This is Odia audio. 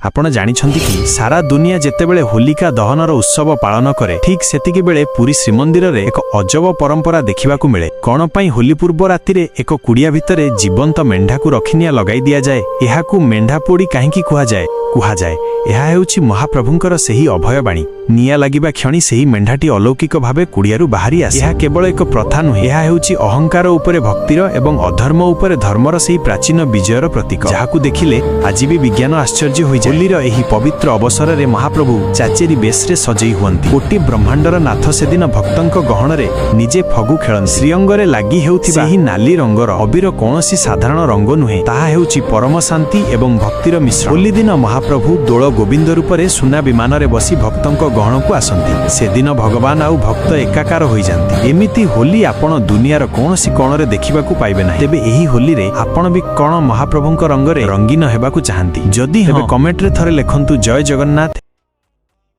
ଆପଣ ଜାଣିଛନ୍ତି କି, ସାରା ଦୁନିଆ ଯେତେବେଳେ ହୋଲିକା ଦହନର ଉତ୍ସବ ପାଳନ କରେ, ଠିକ୍ ସେତିକି ବେଳେ ପୁରୀ ଶ୍ରୀମନ୍ଦିରରେ ଏକ ଅଜବ ପରମ୍ପରା ଦେଖିବାକୁ ମିଳେ। କଣ ପାଇଁ ହୋଲି ପୂର୍ବ ରାତିରେ ଏକ କୁଡ଼ିଆ ଭିତରେ ଜୀବନ୍ତ ମେଣ୍ଢାକୁ ରଖି ନିଆଁ ଲଗାଇ ଦିଆଯାଏ? ଏହାକୁ ମେଣ୍ଢା ପୋଡ଼ି କାହିଁକି କୁହାଯାଏ? କୁହାଯାଏ, ଏହା ହେଉଛି ମହାପ୍ରଭୁଙ୍କର ସେହି ଅଭୟବାଣୀ। ନିଆଁ ଲାଗିବା କ୍ଷଣି ସେହି ମେଣ୍ଢାଟି ଅଲୌକିକ ଭାବେ କୁଡ଼ିଆରୁ ବାହାରି ଆସେ। ଏହା କେବଳ ଏକ ପ୍ରଥା ନୁହେଁ, ଏହା ହେଉଛି ଅହଙ୍କାର ଉପରେ ଭକ୍ତିର ଏବଂ ଅଧର୍ମ ଉପରେ ଧର୍ମର ସେହି ପ୍ରାଚୀନ ବିଜୟର ପ୍ରତୀକ, ଯାହାକୁ ଦେଖିଲେ ଆଜି ବି ବିଜ୍ଞାନ ଆଶ୍ଚର୍ଯ୍ୟ ହୋଇଯାଏ। ହୋଲିର ଏହି ପବିତ୍ର ଅବସରରେ ମହାପ୍ରଭୁ ଚାଚେରୀ ବେଶରେ ସଜେଇ ହୁଅନ୍ତି। କୋଟି ବ୍ରହ୍ମାଣ୍ଡର ନାଥ ସେଦିନ ଭକ୍ତଙ୍କ ଗହଣରେ ନିଜେ ଫଗୁ ଖେଳନ୍ତି। ଶ୍ରୀଅଙ୍ଗରେ ଲାଗି ହେଉଥିବା ଏହି ନାଲି ରଙ୍ଗର ଅବିର କୌଣସି ସାଧାରଣ ରଙ୍ଗ ନୁହେଁ, ତାହା ହେଉଛି ପରମ ଶାନ୍ତି ଏବଂ ଭକ୍ତିର ମିଶ୍ରଣ। ହୋଲି ଦିନ ମହାପ୍ରଭୁ ଦୋଳ ଗୋବିନ୍ଦ ରୂପରେ ସୁନା ବିମାନରେ ବସି ଭକ୍ତଙ୍କ ଗହଣକୁ ଆସନ୍ତି। ସେଦିନ ଭଗବାନ ଆଉ ଭକ୍ତ ଏକାକାର ହୋଇଯାନ୍ତି। ଏମିତି ହୋଲି ଆପଣ ଦୁନିଆର କୌଣସି କୋଣରେ ଦେଖିବାକୁ ପାଇବେ ନାହିଁ। ତେବେ ଏହି ହୋଲିରେ ଆପଣ ବି କଣ ମହାପ୍ରଭୁଙ୍କ ରଙ୍ଗରେ ରଙ୍ଗୀନ ହେବାକୁ ଚାହାନ୍ତି? ଯଦି, ତେବେ କମେଣ୍ଟରେ ଥରେ ଲେଖନ୍ତୁ, ଜୟ ଜଗନ୍ନାଥ।